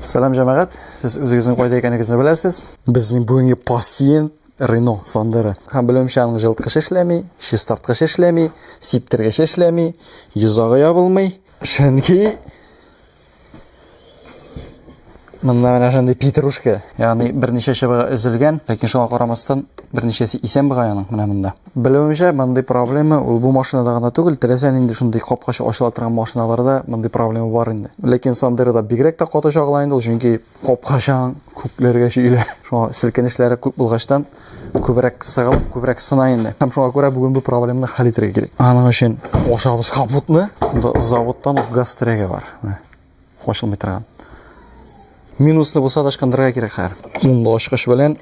Сәлам, җәмәгать. Сез үзегезнең кайда икәнегезне беләсез. Безнең бүгенге пациент Рено Сандеро. Һәм белүемчә, аның җылыткычы эшләми, чистарткычы эшләми, сиптергече эшләми, йозагы ябылмый. Чөнки монда менә шундый петрушка, ягъни берничә чыбыгы өзелгән, ләкин шуңа карамастан берничәсе исән бугай аның менә монда. Белүемчә, мондый проблема ул бу машинада гына түгел, теләсә нинди шундый капкачы ачыла торган машиналарда мондый проблема бар инде. Ләкин Сандерода бигрәк тә каты чагыла инде ул, чөнки капкачың күкләргә чөелә. Шуңа селкенешләре күп булгачтан күбрәк сыгылып, күбрәк сына инде. Һәм шуңа күрә бүген бу проблеманы хәл итәргә кирәк. Аның өчен ачабыз капотны. Монда заводтан ук газ терәге бар. Менә ачылмый торган. Минусны булса да ычкындырырга кирәк хәзер. Монда ачкыч белән.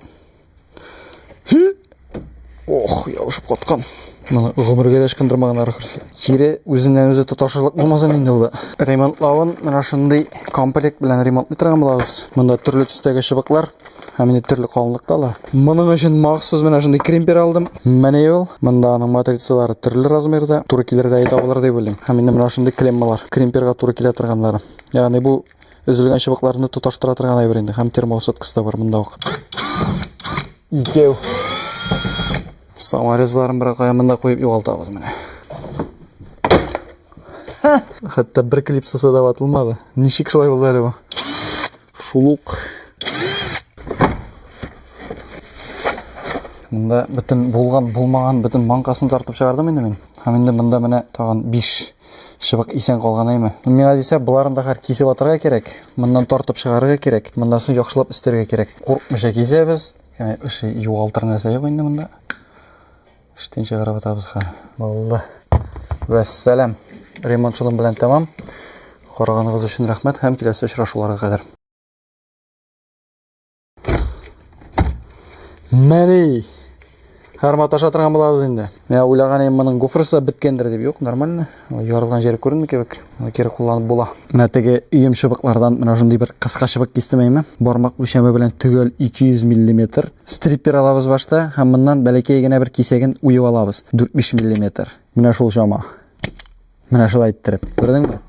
Ох, ябышып каткан. Моны гомергә дә ычкындырмаганнар ахрысы. Кире үзеннән үзе тоташырлык булмасын инде ул. Ремонтлавын менә шундый комплект белән ремонтлый торган булабыз. Монда төрле төстәге чыбыклар һәм инде төрле калынлыкта алар. Моның өчен махсус менә шундый кремпер алдым. Менә ул. Монда аның матрицалары төрле размерда, туры килердәй табылыр дип уйлыйм. Һәм инде менә шундый клеммалар, кремперга туры килә торганнары. Ягъни бу өзелгән чыбыкларны тоташтыра торган әйбер инде. Һәм термоусадкасы да бар монда ук. Икәү. Саморезларын бер кая монда куеп югалтабыз менә. Хәтта бер клипсасы да ватылмады. Ничек шулай булды әле бу? Шул ук. Монда бөтен булган, булмаган бөтен манкасын тартып чыгардым инде мин. Һәм инде монда менә тагын 5 чыбык исән калган әйме. Миңа дисә, боларын да хәр кисеп атырга кирәк. Моннан тартып чыгарырга кирәк. Моннан соң яхшылап өстәргә кирәк. Куркмыйча кисәбез. Яни эше югалтыр нәрсә юк инде монда. Эштән чыгарып атабыз хәзер. Булды. Вәссәлам. Ремонт шуның белән тәмам. Караганыгыз өчен рәхмәт һәм киләсе очрашуларга кадәр. Мәни! Һәр маташа торган булабыз инде. Мин уйлаган идем, моның гофрысы беткәндер дип. Юк, нормально. Ярылган җире күренми кебек. Моны кире кулланып була. Менә теге өем чыбыклардан менә шундый бер кыска чыбык кистем әйме. Бармак үлчәме белән төгәл 200 миллиметр. Стриппер алабыз башта һәм моннан бәләкәй генә бер кисәген уеп алабыз. 4-5 миллиметр. Менә шул чама. Менә шулай иттереп. Күрдеңме?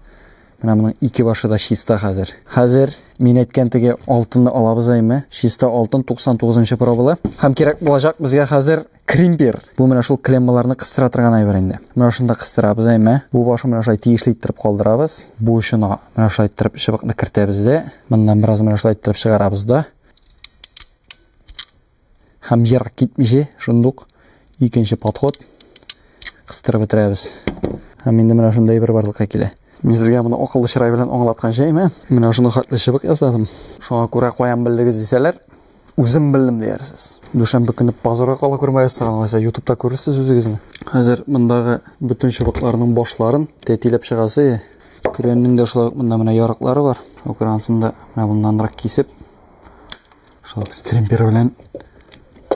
Менә моның ике башы да чиста хәзер. Хәзер мин әйткән теге алтынны алабыз әйме? Чиста алтын 99 пробалы. Һәм кирәк булачак безгә хәзер кримпер. Бу менә шул клеммаларны кыстыра торган әйбер инде. Менә шунда кыстырабыз әйме? Бу башын менә шулай тиешле иттереп калдырабыз. Бу очына менә шулай иттереп чыбыкны кертәбез дә, моннан бераз менә шулай иттереп чыгарабыз да. Һәм ерак китмичә, шундук икенче подход кыстырып бетерәбез. Һәм инде менә шундый бер барлыкка килә. Мин сезгә моны акыллы чырай белән аңлаткан шәйме? Менә шуны хәтле чыбык ясадым. Шуңа күрә каян белдегез дисәләр, үзем белдем диярсез. Дүшәмбе көне базарга кала күрмәгез сагын, алайса ютубта күрерсез үзегезне. Хәзер мондагы бөтен чыбыкларның башларын тәтиләп чыгасы. Көрәннең дә шулай ук монда менә ярыклары бар. Шул күрә да менә моннанрак кисеп Шул стримпер белән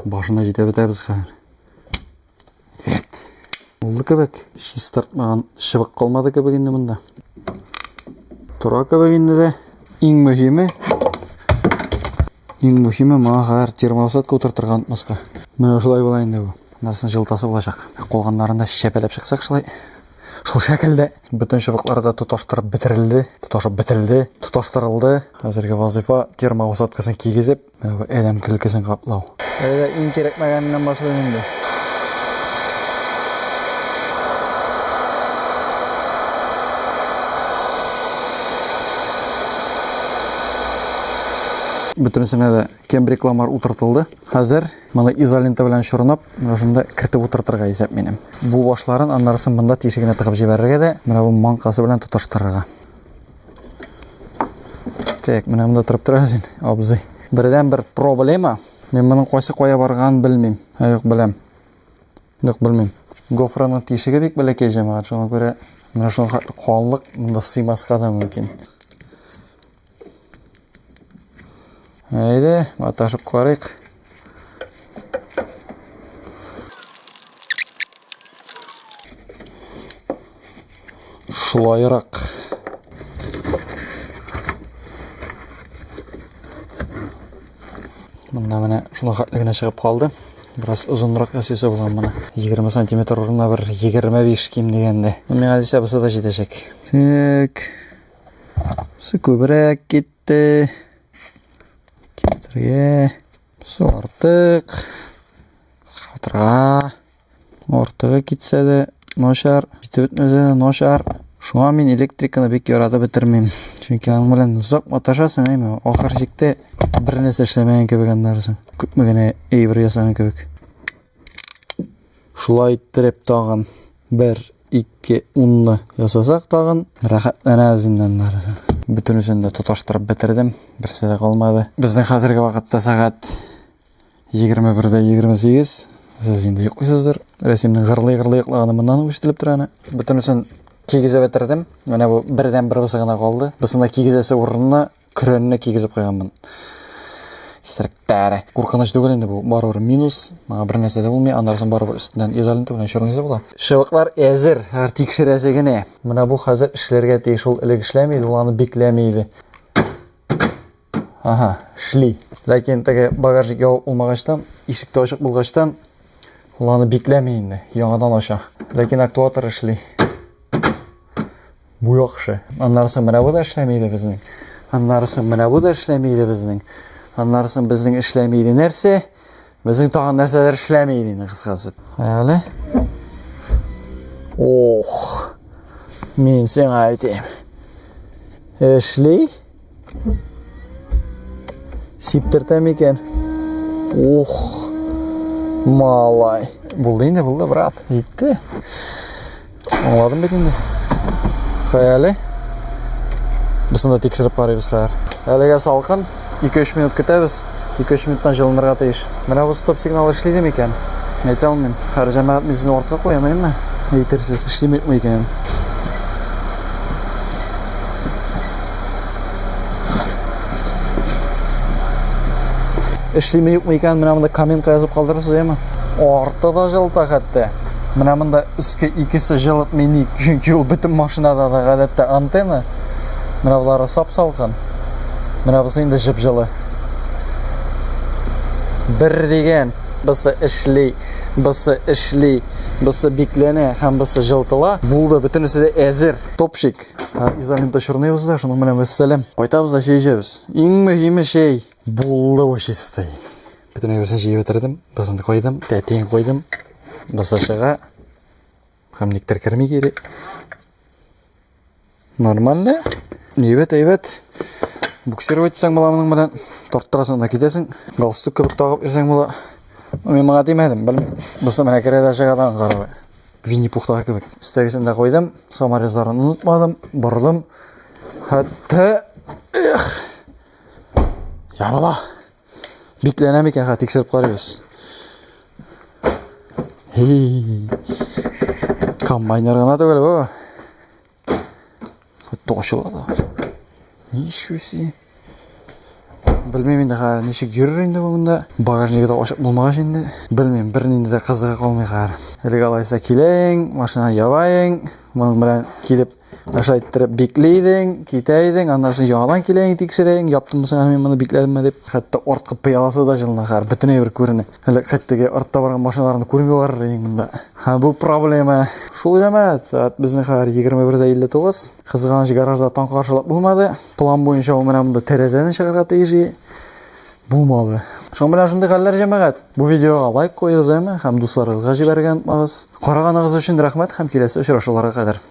башына җитә бетәбез хәзер. Вәт. Булды кебек. Чистартмаган чыбык калмады кебек инде монда. Тора кебек инде дә. Иң мөһиме, иң мөһиме моңа хәзер термоусадка утыртырга онытмаска. Менә шулай була инде бу. Нарсын җылытасы булачак. Калганнарын да чәпәләп чыксак шулай. Шул шәкелдә бөтен чыбыклары да тоташтырып бетерелде, тоташып бетерелде, тоташтырылды. Хәзерге вазыйфа термоусадкасын кигезеп, менә бу адәм көлкесен каплау. Әле иң кирәкмәгәненнән башлыйм инде. Бөтенесенә дә кембрикламар утыртылды. Хәзер моны изолента белән чорнап, менә шунда кертеп утыртырга исәп минем. Бу башларын аннарысын монда тишегенә тыгып җибәрергә дә, менә бу манкасы белән тоташтырырга. Так, менә монда торып тора син, абзый. Бердән бер проблема. Мин моның кайсы кая барганын белмим. Ә юк, беләм. Юк, белмим. Гофраның тишеге бик бәләкәй җәмәгать, шуңа күрә менә шуның хәтле калынлык монда сыймаска да мөмкин. Әйдә, маташып карыйк. Шулайрак. Монда менә шуның хәтле генә чыгып калды. Бераз озынрак ясыйсы булган моны. 20 сантиметр урынына бер 25 ким дигәндә. Миңа дисә бусы да җитәчәк. Так. Су күбрәк китте. Кисергә. Су артык. Кыскартырга. Артыгы китсә дә начар, китеп бетмәсә дә начар. Шуңа мин электриканы бик яратып бетермим. Чөнки аның белән озак маташасың, әйме, ахыр чиктә бер нәрсә эшләмәгән кебек аннары соң. Күпме генә әйбер ясаган кебек. Шулай иттереп тагын бер, ике, унны ясасак тагын рәхәтләнәбез инде аннары соң. Бөтенесен дә тоташтырып бетердем, берсе дә калмады. Безнең хәзерге вакытта сәгать 21-дә 28. Сез инде йоклыйсыздыр. Рәсимнең гырлый-гырлый йоклаганы моннан ук ишетелеп тора әнә. Бөтенесен кигезеп бетердем. Менә бу бердән бер бусы гына калды. Бусында кигезәсе урынына көрәнне кигезеп куйганмын. Исеректәре. Куркыныч түгел инде бу. Барыбер минус. Моңа бер нәрсә дә булмый. Аннан соң барыбер өстеннән изолента белән чорныйсы була. Чыбыклар әзер. Хәзер тикшерәсе генә. Менә бу хәзер эшләргә тиеш. Ул элек эшләми иде, ул аны бикләми иде. Ага, шли. Ләкин теге багажник ябык булмагачтан, ишек тә ачык булгачтан, ул аны бикләми инде, яңадан ача. Ләкин актуатор эшли. Бу яхшы. Аннары соң менә бу да эшләми иде безнең. Аннары соң менә бу да эшләми иде безнең. Аннары соң безнең эшләми иде нәрсә? Безнең тагын нәрсәләр эшләми иде инде кыскасы. Әле. Ох. Мин сиңа әйтәм. Эшли. Сиптертә микән? Ух, малай. Булды инде, булды, брат. Җитте. Аңладым бит инде. Хәяле. Без анда тикшереп карыйбыз хәзер. Әлегә салкын. 2-3 минут көтәбез. 2-3 минуттан җылынырга тиеш. Менә бу стоп сигналы эшли микән? Әйтә алмыйм. Хәзер җәмәгать мин сезне артка куям, әйеме? Әйтерсез, эшлиме икән? Эшлиме юкмы икән, менә монда комментка язып калдырырсыз, әйеме? Арты да җылыта хәтта. Менә монда өске икесе җылытмый ник? Чөнки ул бөтен машинада да гадәттә антенна. Менә болары сап-салкын. Менә бусы инде җып-җылы. Бер дигән, бусы эшли, бусы эшли, бусы бикләнә һәм бусы җылытыла. Булды, бөтенесе дә әзер. Топчик. Изолента чорныйбыз да, шуның белән вәссәлам. Кайтабыз да чәй эчәбез. Иң мөһиме чәй. Булды бу чистый. Бөтен әйберсен җыеп бетердем. Бызын куйдым, тәтиен куйдым. Бызы чыга. Һәм никтер керми кире. Нормально. Әйбәт, әйбәт. Буксировать итсәң була моның белән. Тарттырасың да китәсең. Галстук кебек тагып йөрсәң була. Мин моңа тимәдем, белмим. Бусы менә керә дә чыга да карап. Винни-Пухтагы кебек. Өстәгесен дә куйдым, саморезларын онытмадым, бордым. Хәтта эх! Ябыла. Бикләнә микән, хә тикшереп карыйбыз. Хей. Комбайнер гына түгел бу. Хәтта ачыла да. Ничего себе. Белмим инде хәзер ничек йөрер инде бу монда. Багажнигы да ачык булмагач инде. Белмим, бернинди дә кызыгы калмый хәзер. Элек алайса киләең, машина ябаең, моның белән килеп аша иттереп биклидең, китә идең, аннан соң яңадан киләең, тикшерәең, яптыммы соң әле мин моны бикләдемме дип. Хәтта арткы пыяласы да җылына хәзер, бөтенләй бер күренә. Элек хәтта теге артта барган машиналарны күрми барыр идең монда. Һәм бу проблема. Шул җәмәгать, сәгать безнең хәзер 21:59. Кызганыч, гаражда таң каршылап булмады. План буенча ул менә монда тәрәзәне чыгарга тиеш иде. Булмады. Шуның белән шундый хәлләр, җәмәгать. Бу видеога лайк куегыз, әйме, һәм дусларыгызга җибәрергә онытмагыз. Караганыгыз өчен рәхмәт һәм киләсе очрашуларга кадәр.